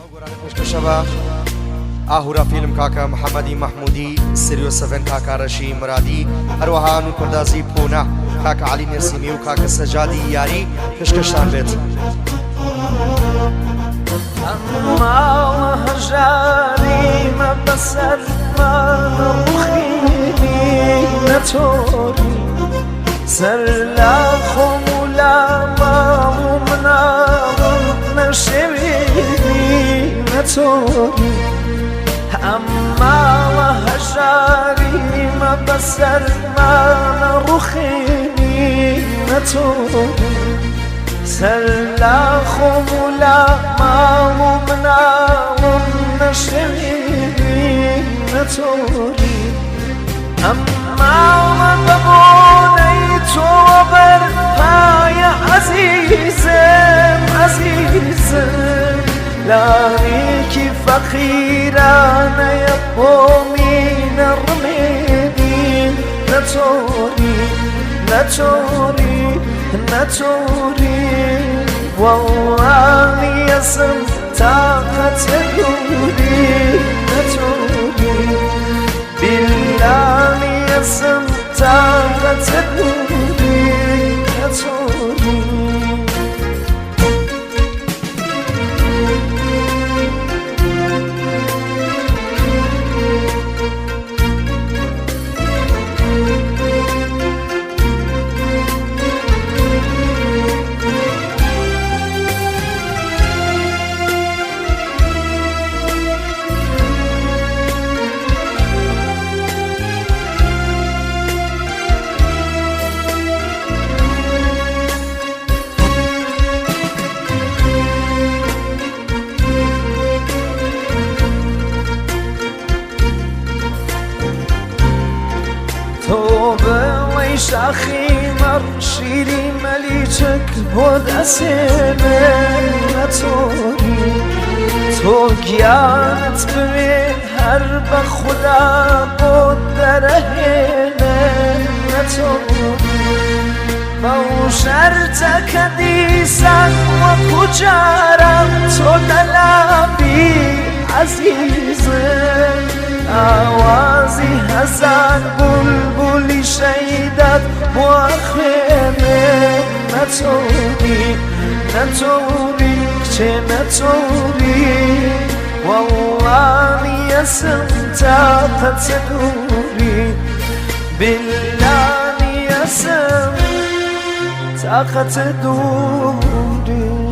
ئەو گۆرانە پێشکەشە بە ئاهورا فیلم کاکە محەممەدی مەحمودی سریۆ سەڤەن کاکارەشی مرادی هەروەها نور پەردازی پۆنا کاکە علی نەسیمی و کاکە سەجادی یاری پێشکەشتان بێت. ماڵە هەژاریمە بەسەر ڕوخینی نەچۆری سەر لا خۆم و لا ماڵ و مناڵم نەشێوینی نەچۆری ئەم ماڵە هەژاریمە بەسەرمانە ڕوخینی نەچۆری سەر لا خۆم و لا ماڵ و مناڵم نەشێوینی نەچۆری ئەم ماڵە بە بۆنەی تۆ بەرپایە عەزیزم عەزیزم لاوێکی فەقیرانەیە خۆمی نەڕمێنی نەچۆری نەچۆری نەچۆری وەڵڵاهی ئەسم تاقەتە دووری نەچۆری بیللاهی ئەسم تاقەتە دووری نەچۆری. تۆ بڵێی شاخی مەڕ شیری مەلیچک بۆ دەسێنێ نەچۆری تۆ گیانت بوێ هەر بە خودا بۆ دەرەهێنێ نەچۆری بەو شەرتە کە دیسان وەکو جاران تۆ لەلابی عەزیزم ئاوازی هەزار بولبولی شەیدات بۆ خوێنێ نەچۆری نەچۆری کچێ نەچۆری وەڵڵا نیەسم تاقەتە دووری بیللا نیەسم تاقەتە دووری.